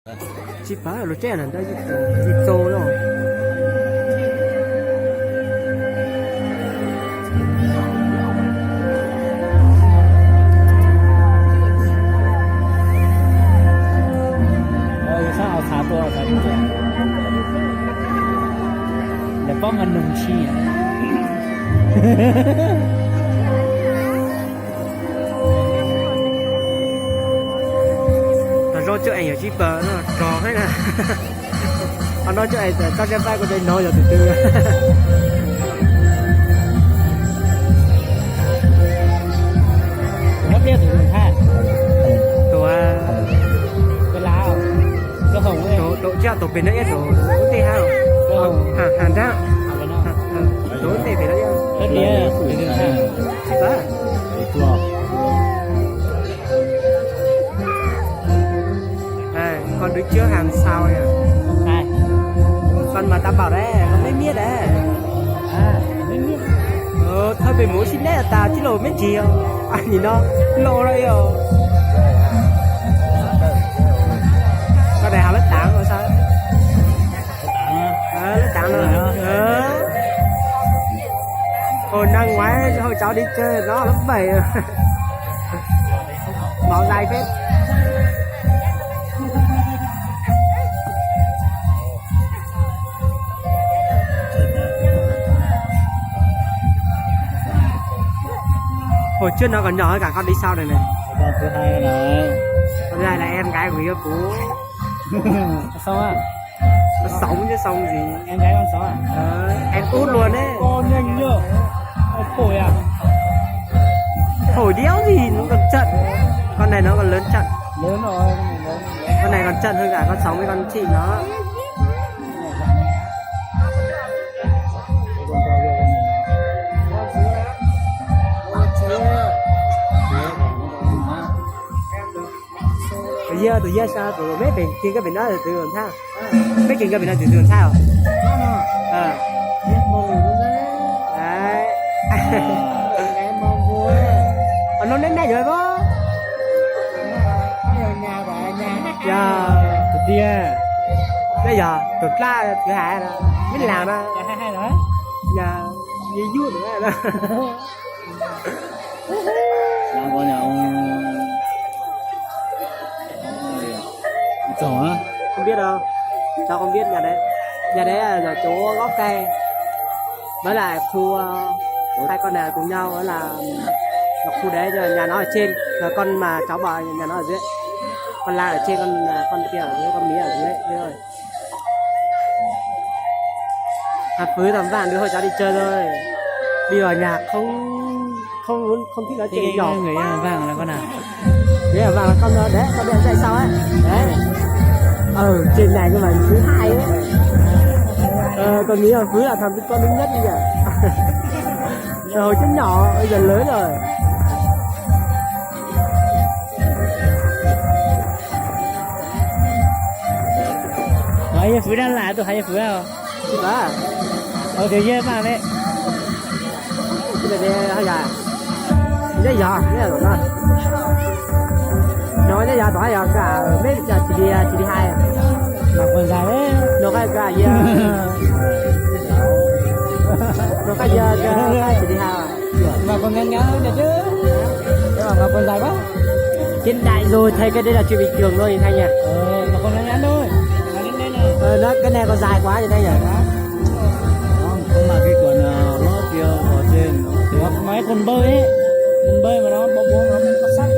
Tsis paub lus Tseb na, yim txaus no. Lawv paub mas nug tsis. Tau zoo cov es yog zipper no rog heev na. Qhov no cov es txoj zaj paj kuv de no yog tus twg. Tus, tus pem no ib tus ub ntej hab, ha nrab. Tus ub ntej pem no ib. Con đứng trước hàng sau kìa. Con mà tao bảo đấy, con mới biết đấy. Thôi mày mua xích nét tao chứ lộn mấy triệu. Anh nhìn nó lộn rồi yêu. Con này học lớp tám rồi sao? Ờ, lớp tám rồi. Ờ. Hồi năm ngoái hội cháu đi chơi nó lớp bảy rồi. Máu dai phết. Hồi trước nó còn nhỏ hơn cả con đi sau này này. Con thứ hai rồi. Con thứ hai là em gái của Hiếu Phú. Sao á? Nó sống chứ sống gì. Em gái con sống à? Ờ, em út luôn đấy. Con nhanh nhá. Nó thổi à? Thổi đéo gì, nó còn chậm. Con này nó còn lớn chậm. Lớn rồi, con này lớn. Con này còn chậm hơn cả con sống với con chị nó. Tus yaj, tus yaj sa, tus meb pem kis koj pem no tus twg ntxhab? Meb kis koj pem no tus twg ntxhab os? Os, no neb nab yuav pab. Yog tus tiag, neb yog tus dlab tus hais, meb laag na. Yog, yog yub na. Không biết đâu. Cháu không biết nhà đấy. Nhà đấy là ở chỗ gốc cây. Với lại khu, ờ, hai con này cùng nhau là ở khu đấy, nhưng mà nhà nó ở trên. Rồi con mà cháu bảo nhà nó ở dưới. Con la ở trên, con, à, con kia ở dưới, con mía ở dưới. Thế thôi. Hạt Phước tầm vàng đứa hồi cháu đi chơi rồi. Đi vào nhà không, không muốn, không thích nói chuyện nhỏ. Người yêu vàng là con nào? Đấy là vàng là con, ờ, đấy, con điện chạy sau ấy. Đấy. Ờ, trên này nhưng mà thứ hai ấy. Ờ, còn nghĩ là Phước là thằng con thứ nhất đi nhỉ? Ờ, hồi trước nhỏ, bây giờ lớn rồi. Ov, yawg Fwv dab lam tus hais yawg Fwv os. Ov, tus yawg mas ne. Neb yog, neb yog tom no. No neb yog tom hab yog koj, meb tsis li, tsis li hais. Mas kuv zais, no koj koj yog. No koj yog, koj tsis li hais. Mà còn ngắn ngắn nữa chứ. Mà, mà còn dài quá. Hiện đại rồi, thay cái đấy là chuyện bình thường thôi, Thanh nhỉ? Ờ, mà còn ngắn ngắn thôi. Mà đến đây là Ờ, nó, cái này còn dài quá vậy đây nhỉ? Không, không mà cái còn, ờ, nó kia còn trên, nó Mà, mà cái quần bơi ấy, quần bơi mà nó bóng bóng nó có sắt.